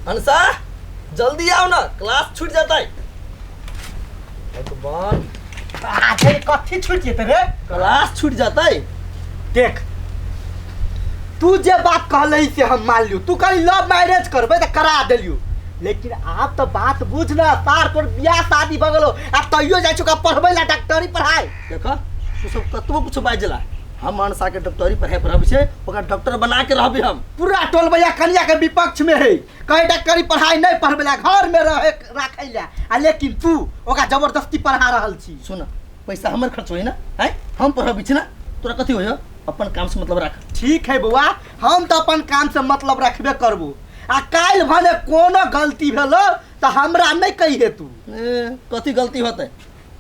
हंसा जल्दी आओ ना, क्लास छूट जाता है। भगवान, आछे कथी छूट जेतै रे? क्लास छूट जाता है। देख, तू जे बात कहले से हम मान लियो, तू कहली लव मैरिज करबै तऽ करा देलियो, लेकिन आब तऽ बात बुझ ना, सार तोर बियाह शादी भऽ गेलो आ तैयो जाइ छौ पढ़बै ला डॉक्टरी पढ़ाई। देखा, तू सब कतबो कुछ बाजला, हम मनसा के डॉक्टरी पढ़ाई पढ़ाबै छै, ओकरा डॉक्टर बना के रहबे हम। पूरा टोलबैया कनिया के विपक्ष में है, कहे डॉक्टरी पढ़ाई नहीं पढ़बै ला, घर में रहे राखै ला, आ लेकिन तू ओकरा जबरदस्ती पढ़ा रहल छी। सुन, पैसा हमर खर्च होई ना, हैं हम पढ़ाबै छी ना, तोरा कथी होय? अपन काम से मतलब राख। ठीक है बौआ, हम तऽ अपन काम से मतलब रखबे करबो, आ काल्हि भने कोनो गलती भेलो तऽ हमरा नहीं कहिहे तू। ए, कथी गलती होतै?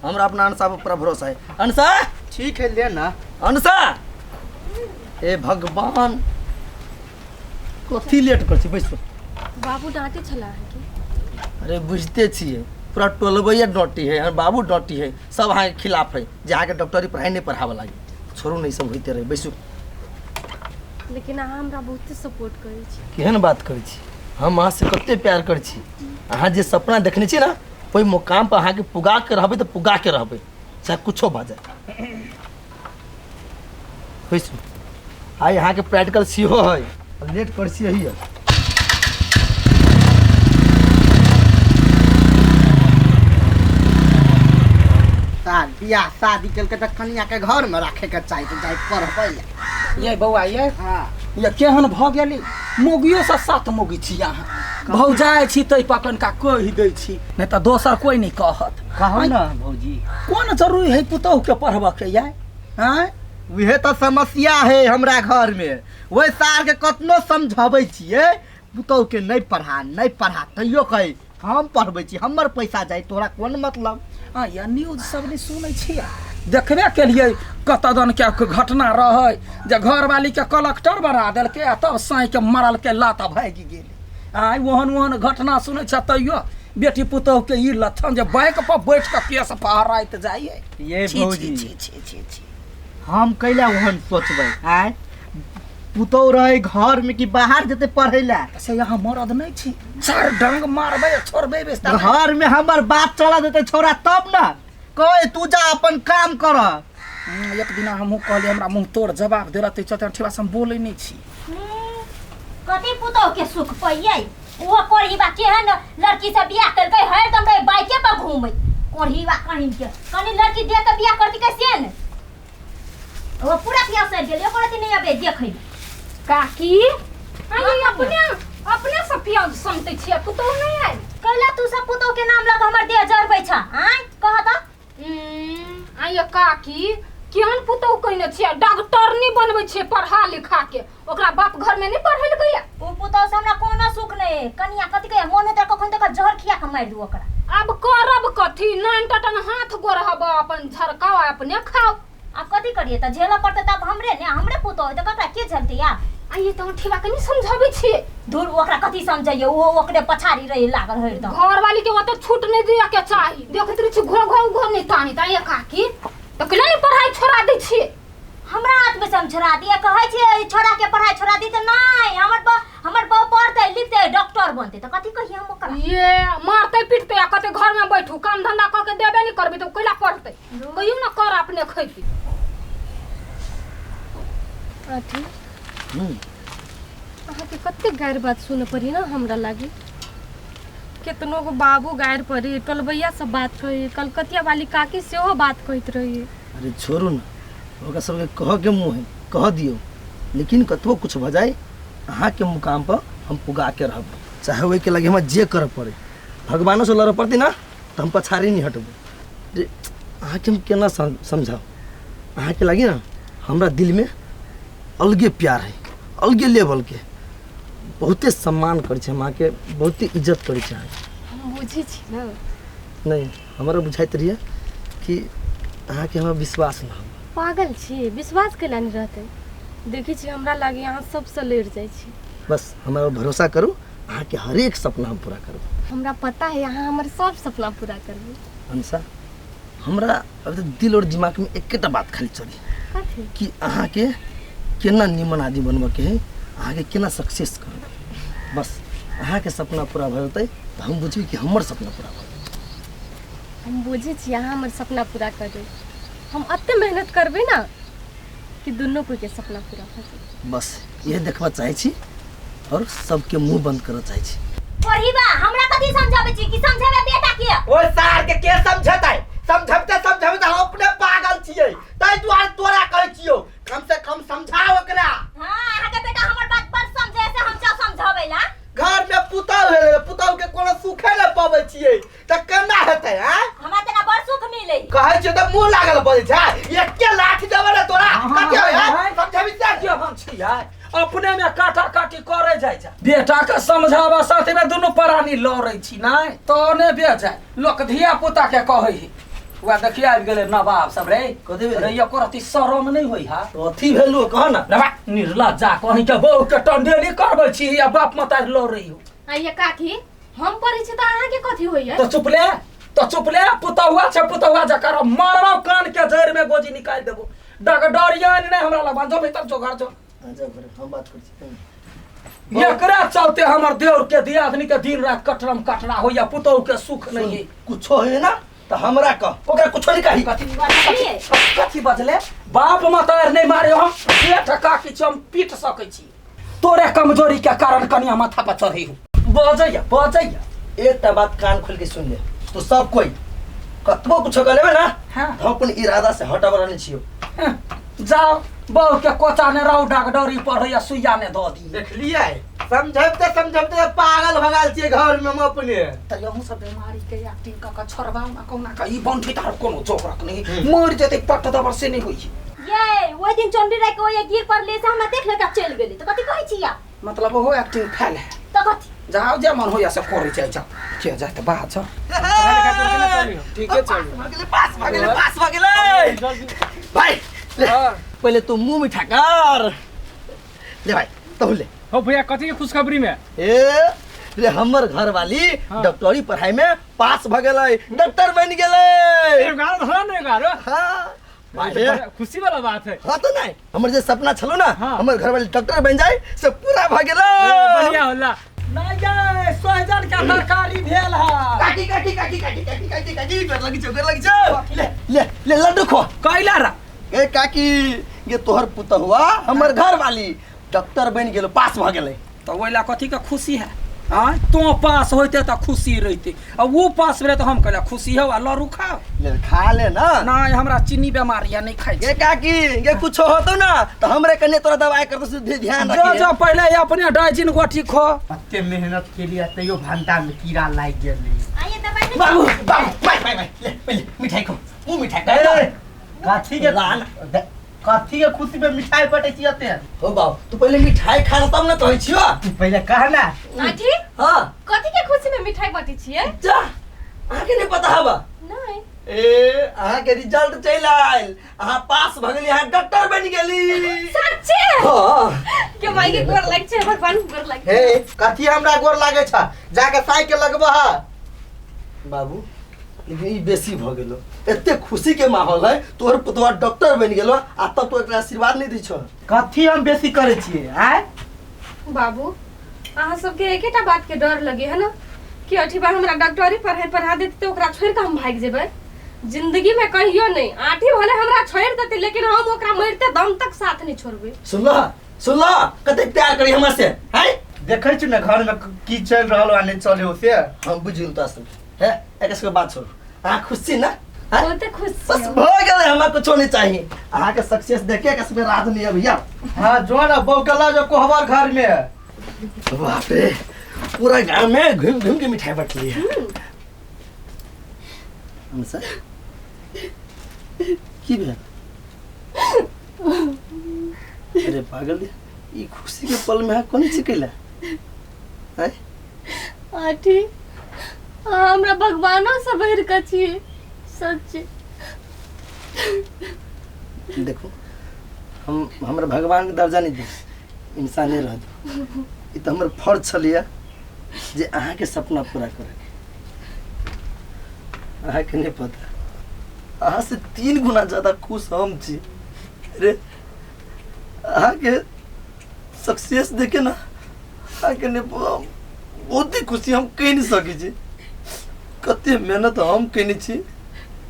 हमरा अपना अनसा पर पूरा भरोसा है। अनसा ठीक है, ले ना। अनसा, ए भगवान, कथी लेट कर छी? बैसो। बाबू डांटे छला अहाँके? अरे बुझते छियै, पूरा टोलबैया डॉटी है, हमर बाबू डॉटी है, सब अहाँके खिलाफ है जे अहाँके डॉक्टरी पढ़ाई नहीं पढ़ाबऽ लागी। छोड़ू नहीं, सब होइते रहे, बैसू। लेकिन अहाँ हमरा बहुते सपोर्ट करै छी। केहन बात करै छी? हम अहाँसँ कते प्यार करै छी। अहाँ जे सपना देखने छी ना, ओहि मुकाम पर अहाँके पुगा के रहबै तऽ पुगा के रहबै, चाहे कुछो भऽ जाए। बैसू, आइ अहाँके प्रैक्टिकल सेहो है, लेट करै छी यही है। साल बियाह शादी केलकै तऽ कनिया के घर में राखे के चाही, तऽ जाइ पढ़बै ला। ये बौआ ये। हाँ। ये केहन भऽ गेली? मोगियो से सात मोगी छी अहाँ। भौजाइ छी तै पकनका कहि दै छी, नहि तऽ दोसर कोइ नहि कहत। कहू ना भौजी। कोन जरूरी है पुतोहु के पढ़बऽ के यार? आँय? उहे तऽ समस्या है हमरा घर में, ओहि सार के कतनो समझाबै छियै पुतोहु के नहीं पढ़ा नहीं पढ़ा, तैयो कहे हम पढ़बै छी, हमर पैसा जाय, तोरा कोन मतलब? आ या न्यूज सब नहि सुनै छियै? देखबे केलियै कतऽ दन के घटना रहै जे घरवाली के कलेक्टर बना देलकै आ तब साँइ के मरल के लात भागि गेलै। आइ ओहन ओहन घटना सुनै छै, तैयो बेटी पुतोहु के ई लक्षण जे बाइक पर बैठ कऽ केस फहराइत जाइए। ये छी, छी, भौजी। छी, छी, छी, छी। हम कैला ओहन सोचबै? आँय, पुतोहु रहै घर में कि बाहर जेतै पढ़ै ला? से यहाँ मरद नहि छी, चार डंग मारबै आ छोड़बै बेस्ता। घर में हमर बात चला देतै छोरा तब ना कहे तू जा अपन काम कर। एक दिना हमहूँ कहलियै, हमरा मुँह तोड़ जवाब देलक, ताहि चलते ठेवा से हम बोलै नहि छी। कथी पुतोह के सुख पइयै? ओहो कोढ़ीबा केहन लड़की से बियाह केलकै, हरदम रहे बाइके पर घूमै, कोढ़ीबा कहीं के। कनी लड़की देख के बियाह करती के से ने ओ पूरा प्यास सड़ गेल, एको रति नहीं अबे देखै। काकी, आइए अपने अपने सब प्याज सनतै छियै, पुतोह नहि आयल? कैला तू सब पुतोह के नाम लग हमर देह जरबै छ? आँय, कह त। आइए काकी, केहन पुतोह कहने छियै? डॉक्टरनी बनबै छियै पढ़ा लिखा के, ओकरा बाप घर में नहीं पढ़ेलकै या? ओ पुतोह से हमरा कोनो सुख नहीं है। कनिया कथी कहे, मोन होतै कखन तक जहर खिया के मारि दू ओकरा। अब करब कथी? नान टटन हाथ गोर हब, अपन झरकाओ अपने खाओ। आब कथी करिए त? झेलऽ पड़तै त आब हमरे ने, हमरे पुतोह है त ककरा के झेलतै आब? आइए त ठेवा के नहीं समझाबै छियै। धुर, ओकरा कथी समझैए, ओ ओकरे पछाड़ी रही लागल हरदम। घरवाली के ओते छूट नहीं दिया के चाही, देखैत रहै छी घो घो घो नहीं तानी। त आइए काकी, त केना नहीं पढ़ाई छोड़ा दै छियै? हमरा हाथ में से हम छोड़ा दिए? कहै छियै छोड़ा के पढ़ाई छोड़ा दी त नहीं, हमर बहू पढ़तै लिखतै डॉक्टर बनतै, त कथी कहिए हम ओकरा? ये मारतै पीटतै आ कहतै घर में बैठू, काम धंधा कऽ के देबे नहीं करबी त कैला पढ़तै? कहियो ना कर, अपने खैती। अथी अहाँके कते गारि बात सुनऽ पड़ी ना हमरा लागी, केतनो गो बाबू गारि पड़ी, टोलबैया सब बात कही, कलकतिया वाली काकी सेहो बात कहैत रही। अरे छोड़ू ना, ओकरा सबके कहऽ के मुँह है कह दियौ, लेकिन कतबो कुछ भऽ जाय अहाँके मुकाम पर हम पुगा के रहब, चाहे ओहिके लगे हमरा जे करऽ पड़े। भगवानोसँ लड़ऽ पड़तै ना तऽ हम पछाड़ी नहि हटबै। रे अहाँके हम केना समझाउ, अहाँके लागी ना हमरा दिलमे अलगे प्यार है, अलगे लेवलके, बहुते सम्मान करै छी हम अहाँके, बहुते इज्जत करै छी अहाँके। हम बुझै छी ना। नहि, हमरा बुझाइत रहिए कि अहाँके हमरा विश्वास नहि हो। पागल छी, विश्वास कैला नहि रहतै? देखै छी हमरा लागे अहाँ सबसँ लड़ि जाइ छी। बस हमरा पर भरोसा करू, अहाँके हरेक सपना हम पूरा करब। हमरा पता है अहाँ हमर सब सपना पूरा करबै। अनुषा, हमरा अभी तक दिल और दिमाग में एकेटा बात खाली चली। कथी? कि अहाँके केना नीमन आदमी बनबऽके है, अहाँके केना सक्सेस करब, बस अहाँके सपना पूरा भऽ जेतै तऽ हम बुझबै कि हमर सपना पूरा भऽ गेल। हम बुझै छी अहाँ हमर सपना पूरा करबै। हम एते मेहनत करबै ना कि दुनू कोई के सपना पूरा भऽ जेतै। बस इहे देखबऽ चाहै छी और सबके मुंह बंद करऽ चाहै छी। पढ़ीबा हमरा कथी समझाबै छी कि समझेबै बेटा के? ओए सार के के समझेतै? समझबते समझबते हम अपने पागल छियै, ताहि दुआरे तोरा कहै छियौ कम से कम समझाओ ओकरा। हां, अहाँ के बेटा हमर बात बड़ समझे से हम जाओ समझाबै ला। घर में पुतहु भेलै, पुतहु के कोनो सुखे नहि पबै छियै तऽ केना हेतै? आँय, हमरा तेना बड़ सुख मिलै। कहै छियै तऽ मुँह लागल बजै छै, एके लाठी देबै ने तोरा। हाँ, कथी होइ हाँ, है? हाँ। समझेबी से? के हम छियै अपने में काटा काटी करे जाइ छै, बेटा के समझावा साथ में दुनू प्राणी लड़ै छी नै तने बेजाय लोक धिया पुता के कहै है। वएह देखिए आबि गेलै नवाब सब रे। कथी भेलै? रे एको रति शरम नहि होइ हा? अथी भेलू कह ना। रे बा निर्लज्जा कहीं के बहू के टंडेली करबै छी या बाप मतारी लड़ै हो। आइए काकी, हम पढ़ै छी तऽ अहाँके कथी होइए? तो चुप ले, तो चुप ले, पुतहुआ छै पुतहुआ जकर मारबौ कान के जड़ि में गोजी निकालि देबो। डगडरियन नहि हमरा लग जो भीतर जो घर जो। जा घरे, हम बात करै छी। एकरा चलते हमर देवर के दियादनी के दिन रात कटरम कटरा होइया, पुतहु के सुख नहीं है। कुछो होइए ना तऽ हमरा कह, ओकरा कुछो नहीं कही। कथी बजलियै? कथी बजले? बाप मतार नहीं मारे हम जेठ काकी छी, हम पीट सकै छी। तोरे कमजोरी के कारण कनिया माथा पर चढ़ी हो। बजैया बजैया। एकटा बात कान खोल के सुन ले, तो सब कोई कतबो कुछो कह लेबे ना, हाँ। हम अपन इरादा से हटब रहने छियो। हँ, जाओ बहू के कोचा ने रहू डाकडरी पढ़ैया सुइया ने दऽ दी। देखलियै, समझबते समझबते पागल भऽ गेल छियै घर में हम अपने। तऽ अहूँ सब बीमारी के एक्टिंग कऽ कऽ छोड़बाउ ना कहुना कऽ, ई बंठी तार कोनो जोगरक नहीं, मरि जेतै पट दबर से नहीं होइ। ये ओहि दिन चंडी राय के ओहि गिर पड़ले से हमरा देख लेके चलि गेली तऽ कथी कहै छी या? मतलब ओहो एक्टिंग फैल है। तऽ कथी? जाओ जे मन होइया से करै जाइ जाओ, के जाए तऽ बात छौ। ठीके चल। पास भऽ गेलै, पास भऽ गेलै, पास भऽ गेलै भाई। ले पहिले तू मुंह मीठा कर ले भाई, तहु ले। हो भैया, कथी के खुशखबरी में? ए रे, हमर घर वाली डॉक्टरी पढ़ाई में पास भ गेलै, डॉक्टर बन गेलै। एगारह धरा ने एगारह। हाँ भाई, खुशी वाला बात है। हाँ तो नहीं, हमर जे सपना छलो ना, हाँ। हमर घर वाली डॉक्टर बन जाए से पूरा भ गेलै। बढ़िया होला। नहीं गए सोहजन के तरकारी भेल है। काकी काकी काकी काकी काकी काकी काकी गोर लगी छौ, गोर लगी छौ। ले ले ले लड्डू खो। कैला रा? ए काकी, ये तोहर पुतहुआ हमर घर वाली डॉक्टर बन गेलो, पास भ गेलै। तऽ ओहि ला कथी के खुशी है? आँय, तों पास होइते तऽ खुशी रहिते, आ वो पास भेलै तऽ हम कहलियै खुशी हौ आ लड़ू खाओ। ले खा ले ना। नहीं, हमरा चीनी बीमारी है, नहीं खाइ ये छी। काकी, ये कुछो होतो ना तो हमरे कने तोरा दवाई करतो से ध्यान जो रखिए। जो पहिले अपने डाइजिन गोटी खो। कते मेहनत केलियै तैयो भंटा में कीड़ा लागि गेलै। आइए दबाई नहि। बाबू बाबू भाई भाई भाई ले पहिले मिठाई खो, मुंह मिठाई खा। ए, कथी के कथी के खुशी में मिठाई बटै छी एते? हो बाबू, तू पहिले मिठाई खा तब ना कहै छियो। तू पहिले कह ना। आठी, हां, कथी के खुशी में मिठाई बांटै छियै? जा, अहाँके नहीं पता हवा? नहीं। ए अहाँके रिजल्ट चलि आयल, अहाँ पास भऽ गेली, अहाँ डॉक्टर बनि गेली। सच्चे? हाँ। के माई के गोर लाग छै, भगवान के गोर लाग छै। हे, कथी हमरा गोर लागै छ? जाके साइकिल लगबह। बाबू, लेकिन ई बेसी भऽ गेलो, एते खुशी के माहौल है, तोहर पुतवा डॉक्टर बनि गेलो आ तब तो एकरा आशीर्वाद नहीं दै छौ। कथी हम बेसी करै छियै? आँय बाबू, अहाँ सबके एकेटा बात के डर लगे है ना कि अठी बार हमरा डॉक्टरी पढ़ाई पढ़ा देते तो ओकरा छोड़ के हम भागि जेबै? जिंदगी में कहियो नहीं। आठी भले हमरा छोड़ देते, लेकिन हम ओकरा मरते दम तक साथ नहीं छोड़बै। सुनलो सुनलो, कतेक प्यार करी हमरा से हैं? देखै छी ने घर में की चलि रहल आ नहि चले हो से। हम बुझि गेलहुँ तोरा सबके। हे एक सबके बात छोड़, अहाँ खुश छी ना? हैं? बहुते खुश बस छियै। भऽ गेलै, हमरा कुछो नहीं चाहिए। अहाँके सक्सेस देख के कसमे राज नहीं है भैया। हाँ जो ना बहू के ला जो कोहबर घर में। बाप रे, पूरा गांव में घूम घूम के मिठाई बांटली है। सर की भेल? अरे पागल, ई खुशी के पल में अहाँ कोन चीज कैला? हैं? आठी, अहाँ हमरा भगवानो से बढ़ि कऽ छियै सच्चे। देखो, हम हमरा भगवान के दर्जा नहीं दे, इंसाने रह दो। ई तऽ हमर फर्ज छलिए जे अहाँके सपना पूरा करके। अहाँके नहीं पता, अहाँ से 3 गुना ज्यादा खुश हम छी। अरे अहाँके सक्सेस देखे ना अहाँके नहीं ओते खुशी हम कहि नहि सकै छी। कते मेहनत हम केने छी,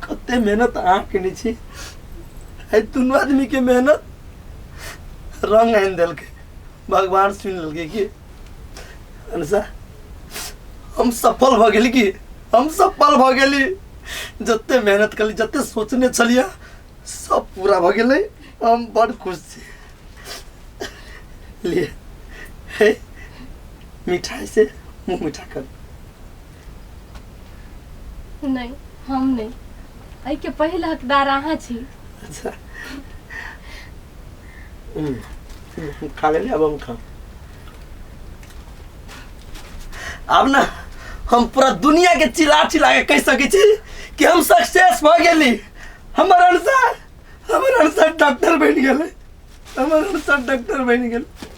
कते मेहनत अहाँ केने छी, एहि दुनू आदमीके मेहनत रंग आनि देलकै, भगवान सुनि लेलकै कि अनुसा हम सफल भऽ गेली, कि हम सफल भऽ गेली। जते मेहनत कली, जते सोचने छलियै सब पूरा भऽ गेलै, हम बड़ खुश छी। लिए हे मिठाई से मुँह मीठा कर। नहीं, हम नहीं, एहिके पहिल हकदार अहाँ छी। अच्छा खा लेली, अब हम खाओ। आब ना हम पूरा दुनिया के चिल्ला चिल्ला के कह सकै छी कि हम सक्सेस भऽ गेली। हमर अनुसार, हमर अनुसार डॉक्टर बनि गेलै, हमर अनुसार डॉक्टर बनि गेलै।